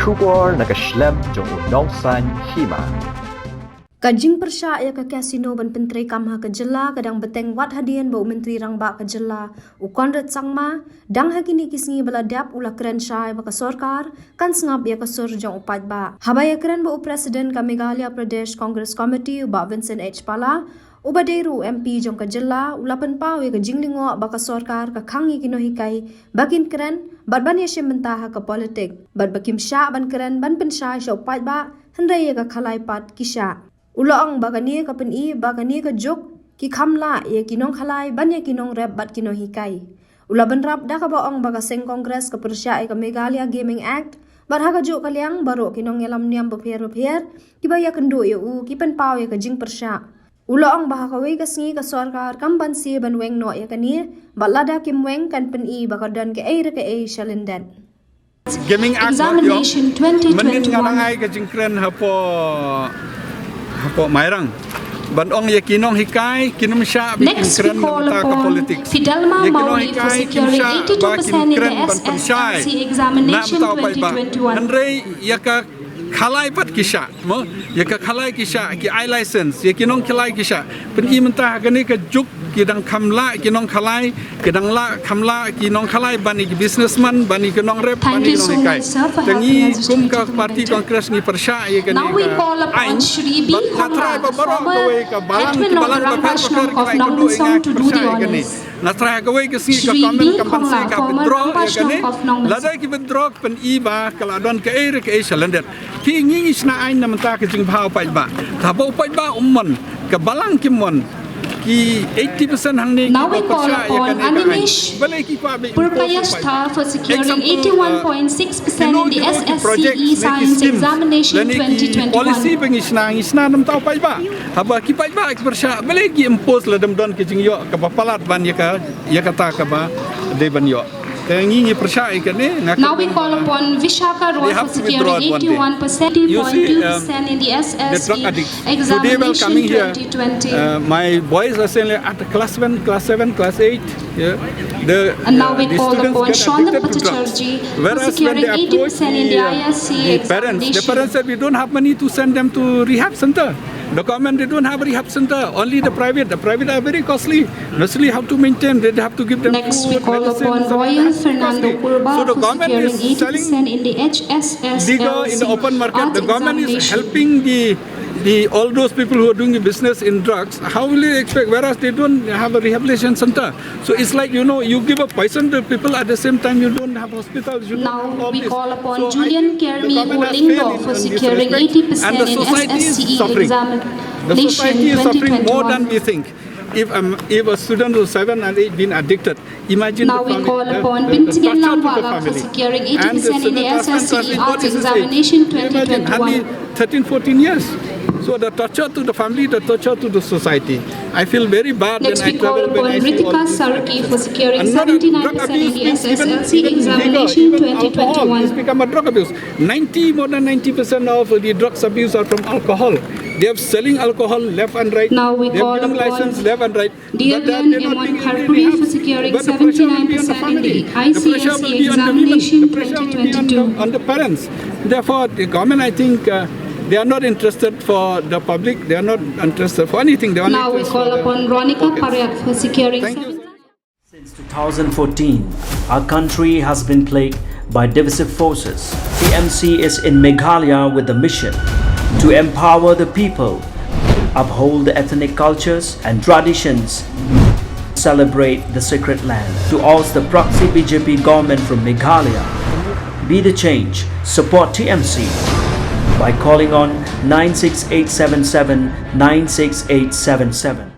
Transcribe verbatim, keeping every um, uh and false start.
Khubor na ka shlem jong u Nongsaiñ Hima. Ka jingpyrshah ïa ka casino ban pyntreikam ha ka jylla ka dang bteng wat hadien ba u Myntri Rangbah ka jylla u Conrad Sangma, dang ha kine ki sngi ba la dep u la kren shai ba ka sorkar kan sngap ïa ka sur jong u paidbah. Haba ïakren bad u President ka Meghalaya Pradesh Congress Committee u Bah Vincent H Pala, uba dei ruh u M P jong ka jylla, u la pynpaw ïa ka jinglyngngoh ba ka sorkar ka khang ïa ki nonghikai ba kin kren bad ban ïashim bynta ha ka politik, bad ba kim shah ban kren ban pynshai sha u paidbah, hynrei ïa ka khalai pat ki shah. U la ong ba kane ka pyni ba kane ka juk ki kham lah ïa ki nongkhalai ban ïa ki nongrep bad ki nonghikai. U la bynrap da kaba ong ba ka seng Congress ka pyrshah ïa ka Meghalaya Gaming Act, bad ha kajuh ka liang baroh ki nongïalam niam bapher bapher kiba ïakynduh ïa u ki pynpaw ïa ka jingpyrshah. U la ong ba ha kawei ka sngi ka sorkar kam banse ban weng noh ïa kane, bad lada kim weng kan pyni ba ka don kaei re kaei sha lyndet. Gaming Act, examination twenty twenty-one. Mynnin nga nang ai ka jingkren hapoh, hapoh Mairang ban ong ïa ki nonghikai kin ym shah ba kin kren namar ka politics. Ïa ki nonghikai kin shah ba kin kren ban pynshai namar ka paidbah. Hynrei ïa ka khalai pat ki shah, mo, ïa ka khalai ki shah, ki ai license, ïa ki nongkhalai ki shah. Pyni mynta ha kane ka juk ki dang kham lah ki nongkhalai, ki dang lah kham lah ki nongkhalai ban ïa ki businessman, ban ïa ki nongrep, ban ïa ki nonghikai. Te ngi kum ka party Congress ngi pyrshah ïa kane ka aiñ. Bad nga tharai ba baroh kawei ka balang, ki balang bapher bapher ki la ïakynduh ïa nga ki pyrshah ïa kane. Nga tharai ha kawei ka sngi ka comment kam banse ka withdraw ïa kane. Lada ki withdraw pyni ba ka la don kaei re kaei sha lyndet. Ki ngi ngi shna aiñ namar ka jingbha u paidbah. Te haba u paidbah um mon, ka balang kim mon, ki eighty percent hangne kiba pyrshah ïa kane ka aiñ. Balei ki kwah ban impose u paidbah? Example, uh, you know, ki projects ne ki schemes lane ki policy ba ngi shna, ngi shna namar u paidbah. Haba ki paidbah ki pyrshah, balei ki impose lada ym don ka jingïoh kaba palat ban ïa ka, ïa kata kaba dei ban ïoh. Te ngi ngi pyrshah ïa kane, nga kyrmen ba they have to withdraw it one day. You see, um, the drug addicts. Today while coming here, uh, my boys are saying, like, at class seven, class seven, class eight, yeah, the, uh, the students get addicted to drugs. Whereas when they approach the, uh, the parents, the parents said, "We don't have money to send them to rehab center." The government, they don't have rehab center, only the private. The private are very costly. Naturally, how to maintain? They have to give them food, medicine, everything costly. So the government is selling liquor in the open market. The government is helping the, the, all those people who are doing the business in drugs. How will you expect? Whereas they don't have a rehabilitation center. So it's like, you know, you give a poison to people, at the same time you don't have hospitals, you don't have all this. So I think the government has failed in, in this respect, and the society is suffering. The society is suffering more than we think. If, um, if a student who's seven and eight been addicted, imagine the family, the, the, the torture to the family. And the Senator Hassan Kazmi got his say. Imagine, hardly thirteen, fourteen years. So the torture to the family, the torture to the society. I feel very bad when I travel, when I see all this. Another drug abuse means even, even liquor, even alcohol, it's become a drug abuse. Ninety, more than ninety percent of the drugs abuse are from alcohol. They are selling alcohol left and right. They are giving license left and right. But they are, they are not being in any rehab. But the pressure will be on the family. The pressure will be on the women. The pressure will be on the, on the parents. Therefore, the government, I think, uh, they are not interested for the public. They are not interested for anything. They are only interested for their pockets. Thank you. Since two thousand fourteen, our country has been plagued by divisive forces. T M C is in Meghalaya with the mission to empower the people, uphold the ethnic cultures and traditions, celebrate the sacred land. To oust the proxy B J P government from Meghalaya, be the change, support T M C by calling on nine six eight seven seven nine six eight seven seven.